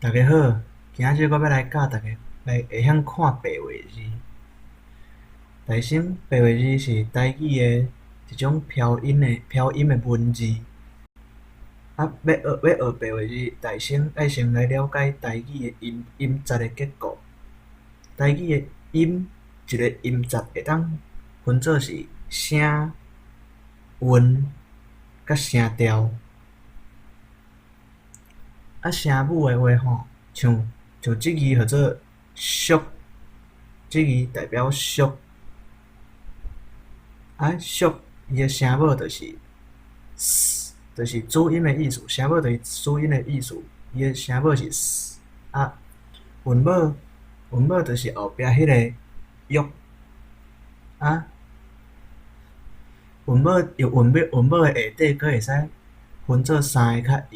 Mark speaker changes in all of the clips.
Speaker 1: 大家好，今仔日我欲來教大家來會曉看白話字。大聲白話字是台語的一種飄音的文字。啊，欲學白話字，大聲愛先來了解台語的音節的結構。台語的音，一个音節會當分做是聲、韻佮聲調。啊，聲母的話吼，像這字號做俗，這字代表俗。啊，俗伊的聲母就是 s，就是子音的意思，聲母就是子音的意思，伊的聲母是 s。啊，韻母就是後壁彼个玉。啊，韻母用韻母的下底，閣會使分做三个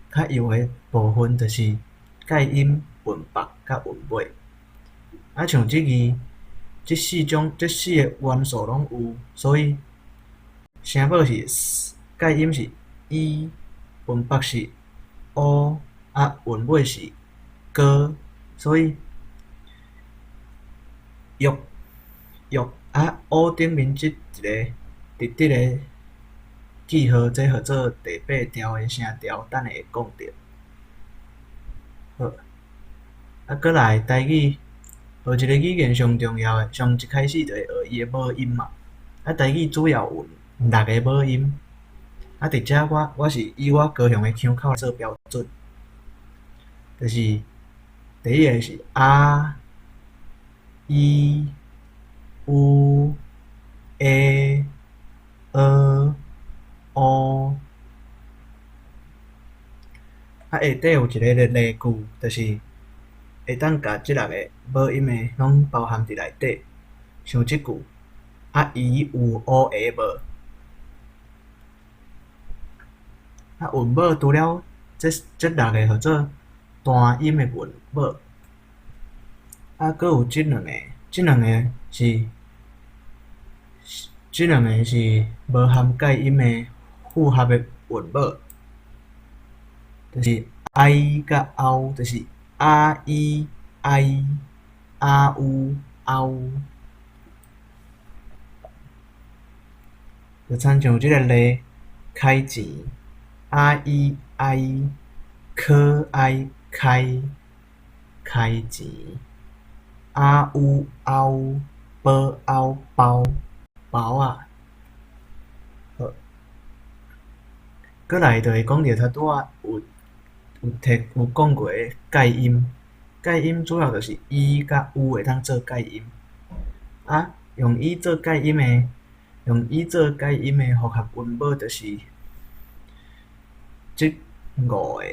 Speaker 1: 較幼的部分，就是介音、韻腹佮韻尾。啊，像這字，這四个元素攏有，所以聲母是 s，介音是 i，韻腹是 o，啊，韻尾是 g，所以玉玉啊，o 頂面這一个直直的記號，這號做第八調的聲調，等下會講著。好，啊，閣來台語，學一个語言上重要的，上一開始就會學伊的母音嘛。啊，台語主要有六个母音。啊，佇遮我是以我高雄的腔口做標準，就是第一个是啊、伊、烏、欸、呃、烏。啊，下底有一个例句，就是會當共這六个母音的攏包含佇內底。像這句：阿姨有烏鞋無？啊，韻母除了這六个號做單音的韻母，啊，閣有這兩个，這兩个是無含介音的複合的韻母，就是哀佮凹，就是阿伊哀，阿烏凹。就親像這个例，開錢，阿伊哀，可愛開，開錢，阿烏凹，寶凹包，包仔。好，閣來就會講著頭拄仔有講過的介音，介音主要就是伊佮烏會當做介音。啊，用伊做介音的複合韻母就是這五个：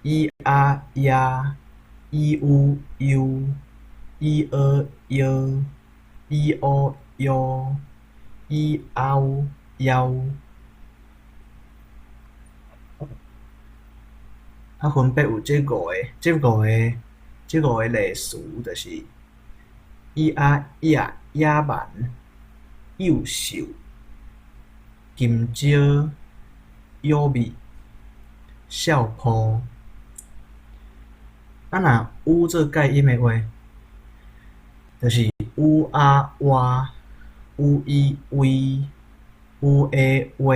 Speaker 1: 伊阿亞、伊烏優、伊阿藥、伊烏藥、伊凹腰。啊，分別有這五个例詞，就是伊阿亞、野蠻、幼秀、金蕉、藥味、笑抱。啊，若烏做介音的話，就是烏阿蛙、烏伊威、烏下話、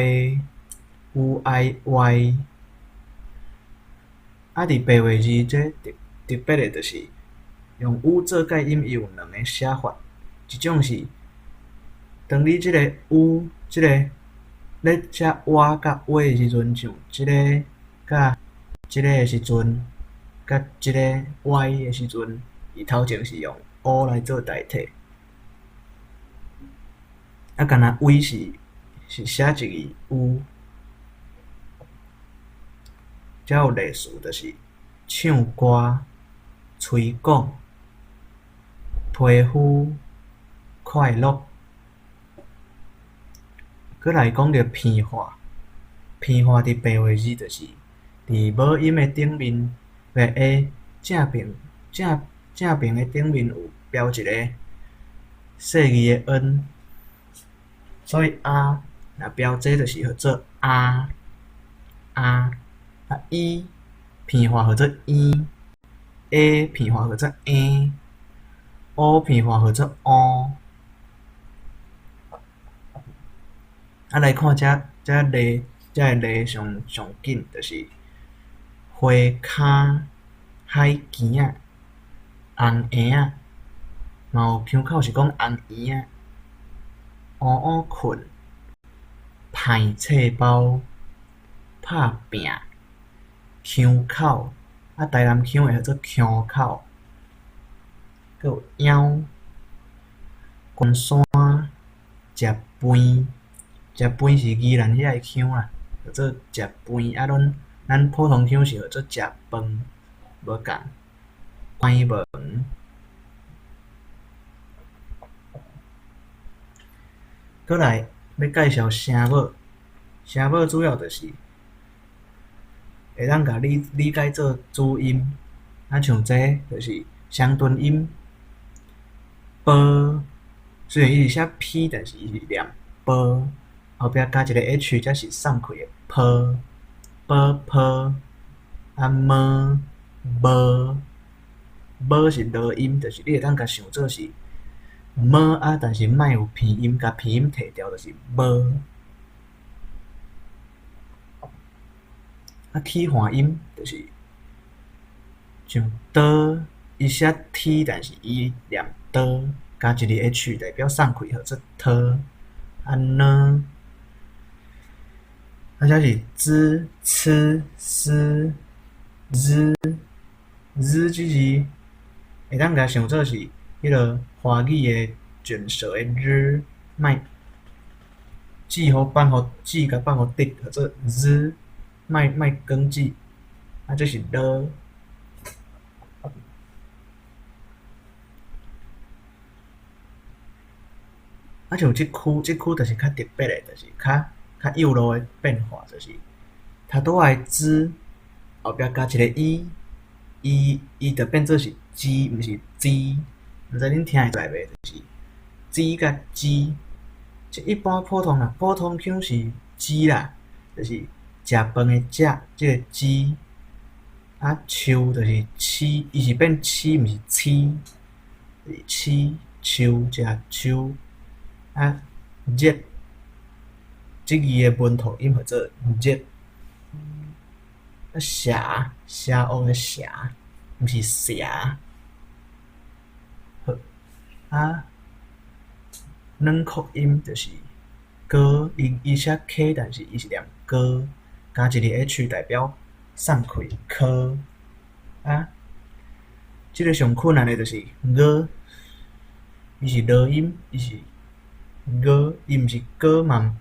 Speaker 1: 烏哀歪。啊，佇白話字這特別的，就是用烏做介音，伊有兩个寫法，一種是當你這个烏這个咧寫蛙佮話的時陣，像這个佮這个的時陣，佮這个歪的時陣，伊頭前是用烏來做代替。啊，敢若威是寫一字烏。遮有例詞，就是唱歌、吹講、皮膚、快樂。閣來講著鼻化，鼻化佇白話字就是佇母音的頂面，會正爿的頂面有標一个細字的 n，所以啊若標這就是號做啊啊啊伊鼻化號做嬰，A 鼻化號做嬰，O 鼻化號做烏。啊，來看遮遮例，遮个例上上緊，就是花跤、海墘仔、紅嬰仔，嘛有腔口是講紅嬰仔、烏烏睏、歹冊包、拍拚、腔口，啊，台南腔會號做腔口，閣有枵、關山、食飯、食飯是宜蘭遐个腔啦，叫做食飯，啊，阮咱普通腔是號做食飯，無仝。關門。閣來欲介紹聲母，聲母主要就是會當共理理解做主音，啊，像這就是雙唇音，波，雖然伊是寫 P，但是伊是念波，後壁加一个 H 才是送氣的波，波波，啊麼，無，無是濁音，就是你會當共想做是麼啊，但是莫有鼻音，共鼻音提掉就是無。啊，起換音就是像的，伊寫 T，但是伊念的，加一个 H 代表送氣，號做 t。啊呢，啊這是 z、ц、s、z、z 這字會當共想做是彼个華語的捲舌的 r，莫舌予放予舌共放予直，號做 z，莫莫捲舌，啊這是 l。啊，像這區，這區就是較特別的，就是較較幼路的變化，就是頭拄仔的 Z 後壁加一个 E，伊伊就變做是 G，毋是 Z。毋知恁聽會出來袂？就是 Z 佮 G。這一般普通啦，普通腔是 G 啦，就是食飯的食，這个 G。啊，樹就是鼠，伊是變鼠，毋是鼠，是鼠，樹食樹。啊，熱，這字的文吐音號做熱。啊，邪，邪惡的邪，毋是邪。好，啊，軟擴音就是哥，伊伊寫 K，但是伊是念哥，加一个 H 代表送氣科。啊，這个上困難的就是 ㄍ，伊是濁音，伊是。哥，伊毋是哥嘛？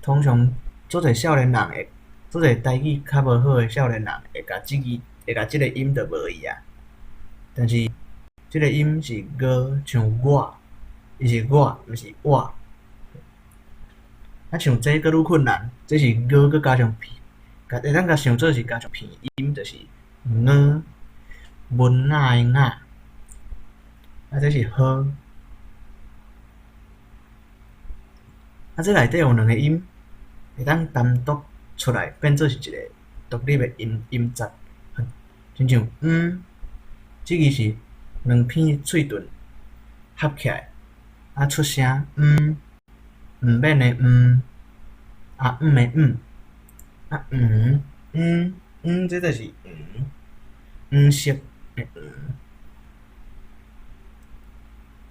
Speaker 1: 通常足濟少年人會，足濟台語較無好的少年人會共這字，會共這个音就無去啊。但是這个音是哥，像我，伊是我，毋是我。啊，像這閣愈困難，這是哥閣加上鼻，會當共想做是加上鼻音，就是ㄛ，文雅的雅。啊，這是好。啊，這內底有兩个音會當單獨出來，變做是一个獨立的音音節，親像嗯，這字是兩片喙唇合起來，啊出聲嗯，毋免的毋，啊毋的毋，啊黃，黃，黃，這就是黃，黃色的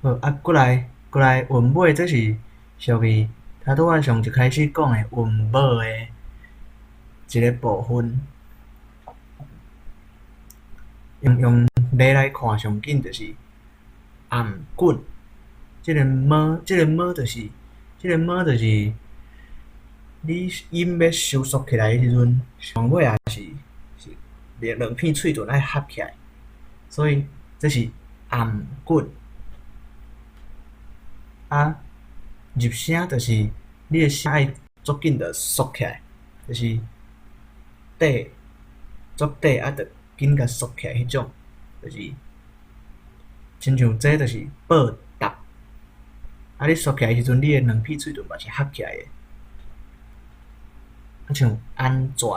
Speaker 1: 黃。好，啊，過來過來韻尾，這是屬於。頭拄仔上一開始講的韻母的一个部分，用用例來看上緊就是頷頸，這个麼，這个麼就是這个麼就是你音欲收縮起來的時陣，上尾也是是兩兩片喙唇愛合起來，所以這是頷頸。啊，入聲就是你的聲愛足緊就縮起來，就是短足短啊，就緊共縮起來彼種，就是親像這就是報答。啊，你縮起來的時陣，你的兩片喙唇嘛是合起來的。啊，像安全。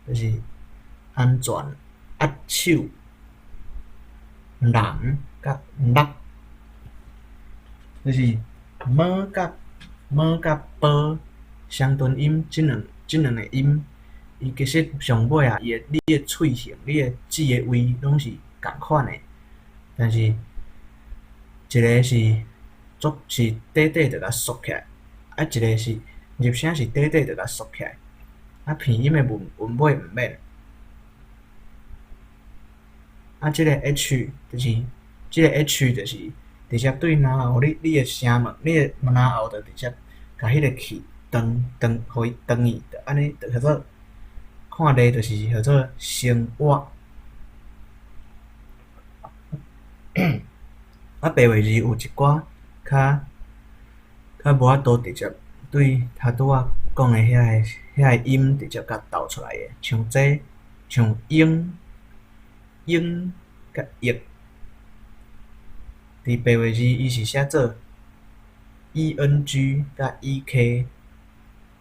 Speaker 1: 就是安全、握手、人佮六，就是 ㄇ 佮 ㄇ 佮 ㄅ 雙唇音，這兩個音，伊其實上尾啊，伊的你的喙型、你的舌的位攏是仝款的，但是一个是足是短短就共縮起來，啊一个是入聲是短短就共縮起來，啊鼻音的韻尾毋免。啊，這個 H 就是這個 H 就是直接對嚨喉，你的聲門，你的嚨喉就直接共彼個氣斷斷，予伊斷去，就按呢，就叫做看例就是叫做生活。啊，白話字有一寡較較無法度直接對頭拄仔講的遐個音直接共鬥出來的，像這像英、英佮譯。佇白話字伊是寫做 E N G 佮 E K，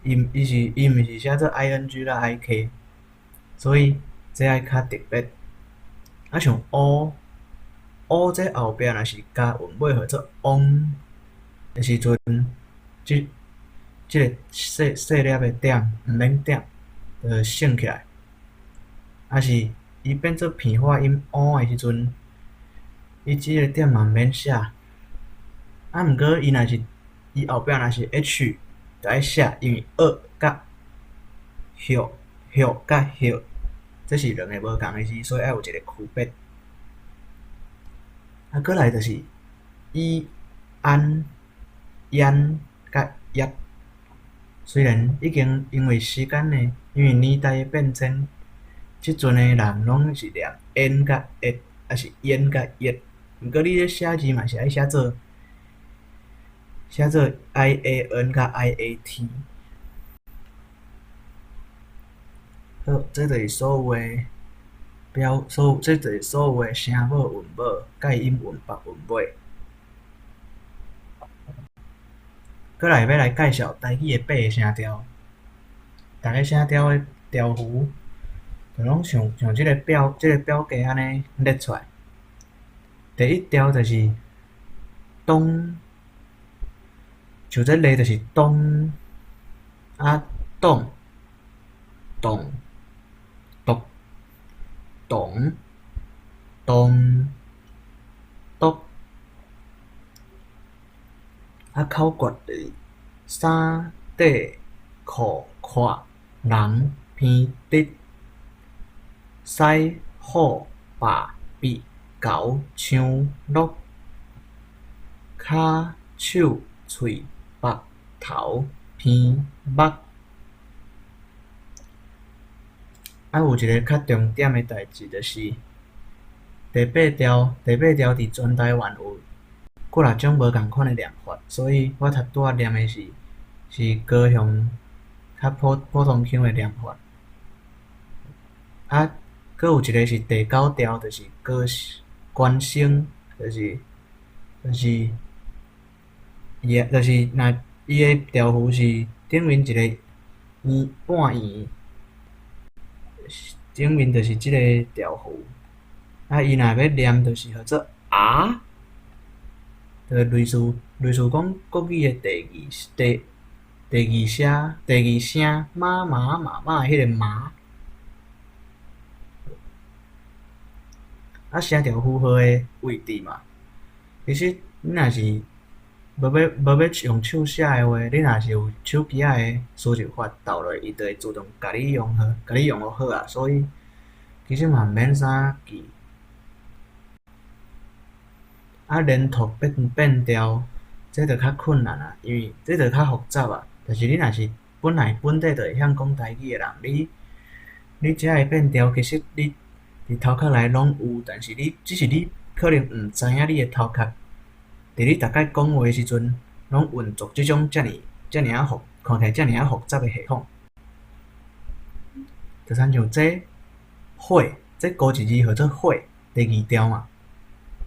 Speaker 1: 伊毋是寫做 I N G 佮 I K，所以這愛較特別。啊，像烏烏這後壁若是加韻尾號做翁的時陣，這個細細粒的點毋免點，就省起來。啊是伊變做鼻化音烏的時陣，伊這个點嘛毋免寫。啊，毋過伊若是伊後壁若是 H，就愛寫，因為貳佮葉葉佮葉，這是兩个無仝的字，所以愛有一个區別。啊，閣來就是伊、安、煙佮葉，雖然已經因為時間的，因為年代的變遷，這陣的人攏是念煙佮葉，抑是煙佮葉。毋過你咧寫字嘛是愛寫做 I A N 佮 I A T。好，這就是所有的表，所有這就是所有的聲母、韻母、介音、韻腹、韻尾。閣來欲來介紹台語的八个聲調，逐个聲調的調符，就攏像這个表格按呢列出來。第一調就是咚，像這例就是咚，啊咚，咚，獨，懂，動，篤。啊口訣就是衫、底、褲、闊、人、鼻、直、屎、虎、霸、鼻、猴、像、鹿、跤、手、喙、腹、頭、鼻、目。啊，有一个較重點的代誌，就是第八調，第八調佇全台灣有幾若種無仝款的念法，所以我頭拄仔念的是高雄較普通腔的念法。啊，閣有一个是第九調，就是高關聲，就是伊的，就是若伊的調符是頂面一個圓半圓，頂面就是這个調符。啊，伊若欲念，就是號做啊，就類似講國語的第二聲媽媽媽媽的彼个媽。啊，聲調符號的位置嘛，其實你若是無欲用手寫的話，你若是有手機仔的輸入法導落，伊就會自動共你用好，共你用予好啊。所以其實嘛毋免啥記。啊，連讀變調，這就較困難啊，因為這就較複雜啊。但是你若是本來本底就會曉講台語的人，你遮的變調其實你佇頭殼內攏有，但是你只是你可能毋知影你的頭殼，佇你逐擺講話的時陣，攏運作這種遮爾遮爾仔複，看起來遮爾仔複雜的系統。就親像這火，這孤一字號做火，第二調嘛，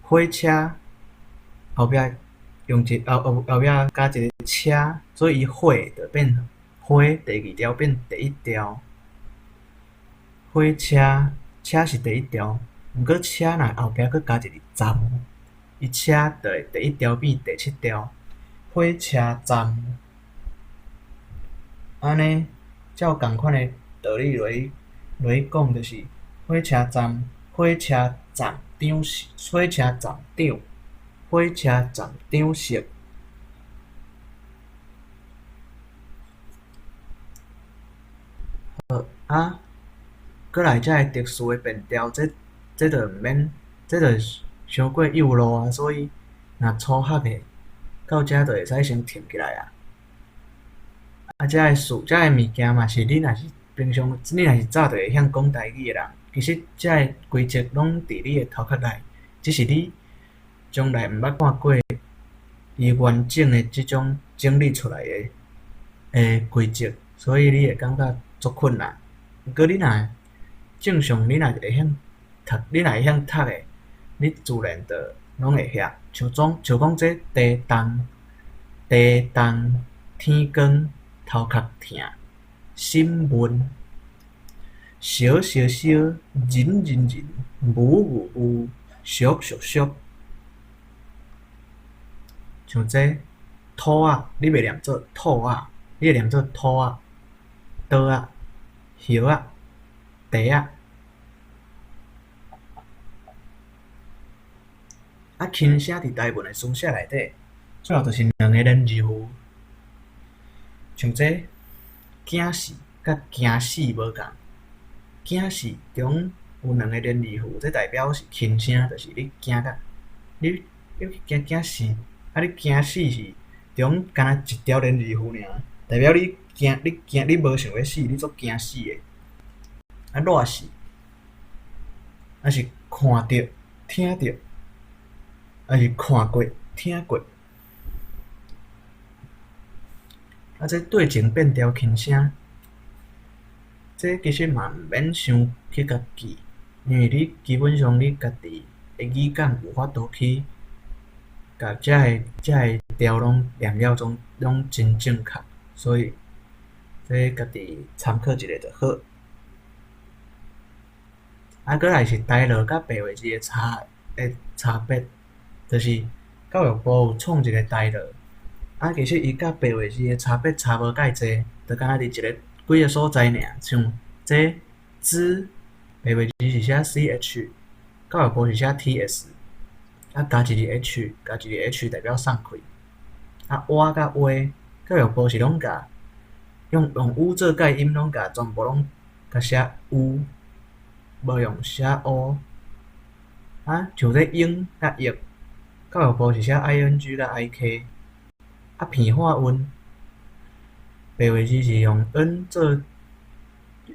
Speaker 1: 火車後壁用一後壁加一个車，所以伊火就變火，第二調變第一調。火車，車是第一調，毋過車若後壁閣加一个站，伊車就會第一調變第七調，火車站。按呢照仝款的道理落去落去講，就是火車站，火車站長室，火車站長，火車站長室。好啊，閣來遮个特殊的變調，這這就毋免，這就傷過幼路啊，所以若初學的到遮就會使先停起來啊。啊，遮个事，遮个物件嘛是你若是平常，你若是早就會曉講台語的人，其實遮个規則攏佇你的頭殼內，只是你從來毋捌看過伊完整的這種整理出來的的規則，所以你會感覺足困難。毋過你若正常，你若會曉讀，你若會曉讀的，你自然就攏會曉。像總像講這地動、地動、天光、頭殼疼、審問、燒燒燒、人人人、母牛牛、俗俗俗。像這土仔，你袂念做兔仔，你會念做土仔、桌仔、葉仔、茶仔。啊，輕聲佇台文的書寫內底，主要就是兩个連字符。像這驚死佮驚死無仝，驚死中有兩个連字符，這代表是輕聲，就是你驚甲你你驚驚死，啊你驚死是中敢若一條連字符爾，代表你驚你驚你無想欲死，你足驚死的。啊，熱死，抑是看著聽著，抑是看過聽過。啊，這對前變調輕聲，這其實嘛毋免傷去共記，因為你基本上你家己的語感有法度去共遮个遮个調攏念了總攏真正確，所以這家己參考一下就好。啊，閣來是台樂佮白話字的差的差別，就是教育部有創一个台樂，啊，其實伊佮白話字的差別差無介濟，就敢若佇一个幾个所在爾，像這之白話字是寫 CH，教育部是寫 TS，啊加一个 H，加一个 H 代表送開，啊倚佮話，教育部是攏共用用 U 做介音，攏共全部攏共寫 U。無用寫 O，啊，像這應佮役，教育部是寫 ING 佮 IK，啊，平化韻，白話字是用 N 做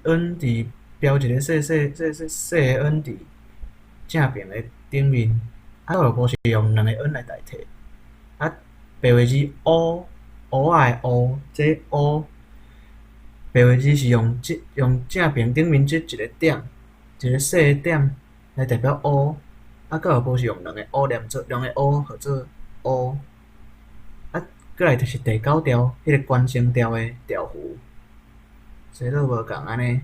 Speaker 1: N 佇標一个細細細細細个 N 佇正爿的頂面，啊，教育部是用兩个 N 來代替，啊，白話字 O，烏仔的烏，這 O，白話字是用這用正爿頂面這一个點。一个細个點來代表烏，啊，教育部是用兩个 O 連做，兩个 O 號做烏，啊，閣來就是第九調，彼个關聲調的調符，這都無仝按呢。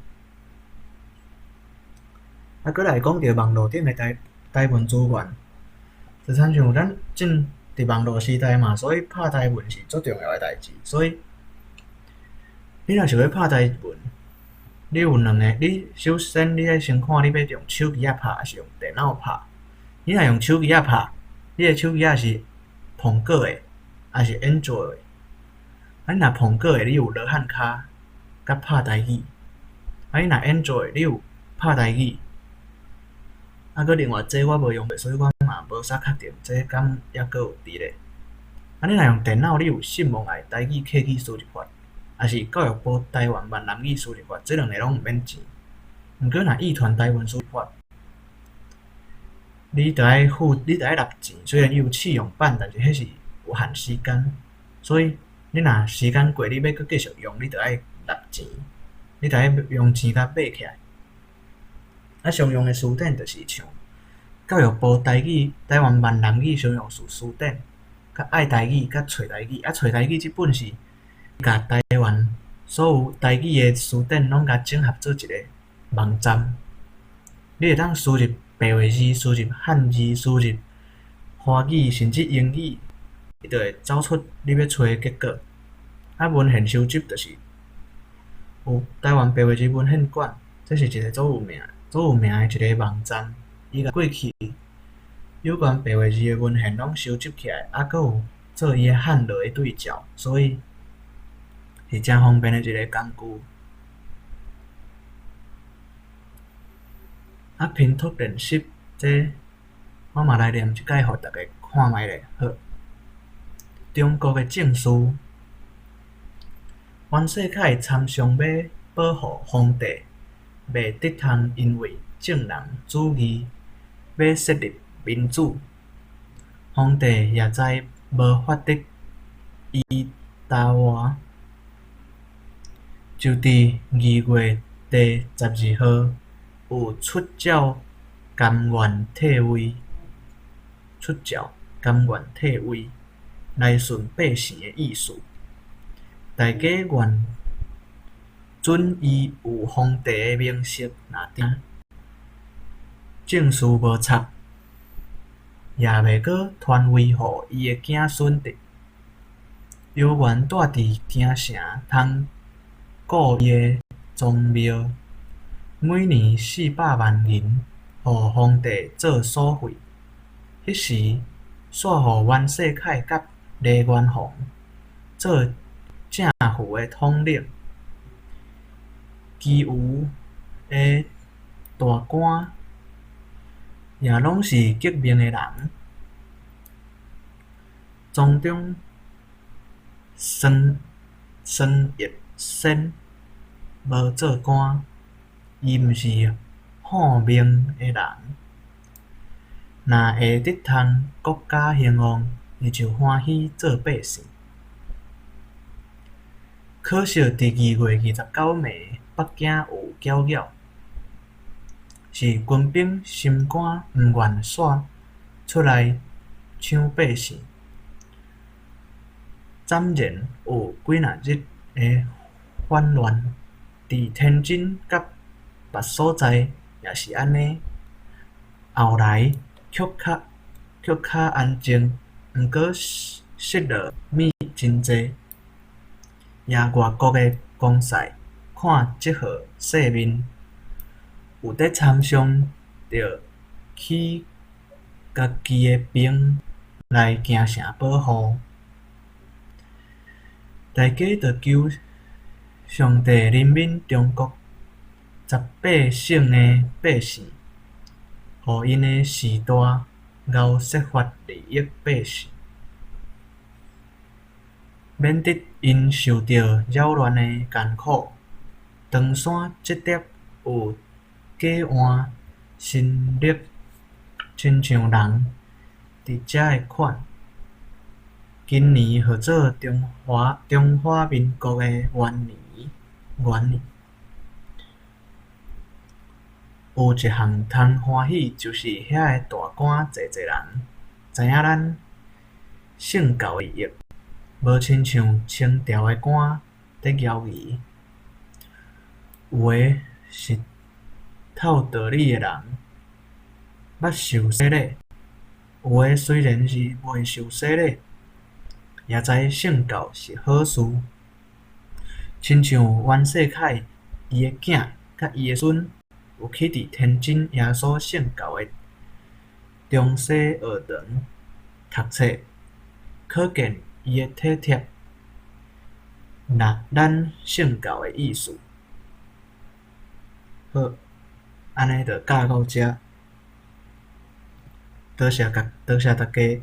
Speaker 1: 啊，閣來講著網路頂的台台文資源，就親像咱進佇網路時代嘛，所以拍台文是足重要的代誌，所以你若想欲拍台文，你有兩个，你首先你愛先看你欲用手機仔拍，抑是用電腦拍。你若用手機仔拍，你的手機仔是蘋果的，抑是安卓的？啊，你若蘋果的，你有羅漢跤佮拍台語；啊，你若安卓的，你有拍台語。啊，閣另外這我無用過，所以我嘛無啥確定這敢猶閣有佇咧。啊，你若用電腦，你有信望愛台語客語輸入法，抑是教育部台灣閩南語輸入法，這兩个攏毋免錢。毋過若藝團台文輸入法，你著愛付，你著愛納錢。雖然伊有試用版，但是彼是有限時間，所以你若時間過，你欲閣繼續用，你著愛納錢，你著愛用錢共買起來。啊，常用的詞典就是像教育部台語、台灣閩南語常用詞詞典，佮愛台語、佮揣台語。啊，揣台語這本是共台灣所有台語的詞典攏共整合做一个網站，你會當輸入白話字、輸入漢字、輸入華語，甚至英語，伊就會走出你欲揣的結果。啊，文獻收集就是有台灣白話字文獻館，這是一个足有名的一个網站，伊共過去有關白話字的文獻攏收集起來，啊，閣有做伊的漢羅的對照，所以是誠方便的一个工具。啊，拼讀練習，這我嘛來念一擺，予大家看覓咧。好，中國的政事，袁世凱參詳欲保護皇帝，袂得通因為眾人主義欲設立民主，皇帝也知無法得伊答話，就佇2月第12號有出詔甘願退位，出詔甘願退位來順百姓的意思。大家願准伊有皇帝的名色，若政事無插，也袂閣傳位予伊的囝孫得。猶原蹛佇京城通顧伊的宗廟，每年400萬銀予皇帝做所費。彼時，煞予袁世凱佮黎元洪做正副的統領，其餘的大官也攏是革命的人，當中孫逸仙無做官，伊毋是好命的人，若會得通國家興旺，伊就歡喜做百姓。可惜佇2月29暝，北京有攪擾，是軍兵心肝毋願煞出來搶百姓，暫然有幾若日的反亂，佇天津佮別所在也是按呢。後來卻較安靜，毋過失落物真濟。也外國的公使看這號世面，有佇參商著起家己的兵來京城保護。大家就求上帝憐憫中國18省的百姓，予𪜶的士大𠢕設法利益百姓，免得𪜶受著擾亂的艱苦。唐山這碟有假換新曆，親像人佇遮的款。今年號做中華民國的元年，元年。有一項通歡喜，就是遐的大官濟濟人知影咱聖教的利益，無親像清朝的官佇枵疑。有的是透道理的人，捌受洗禮；有的雖然是袂受洗禮，也知聖教是好事。親像袁世凱伊的囝佮伊的孫，有去佇天津耶穌聖教的中西學堂讀冊，可見伊的體貼咱聖教的意思。好，按呢就教到遮，多謝大家。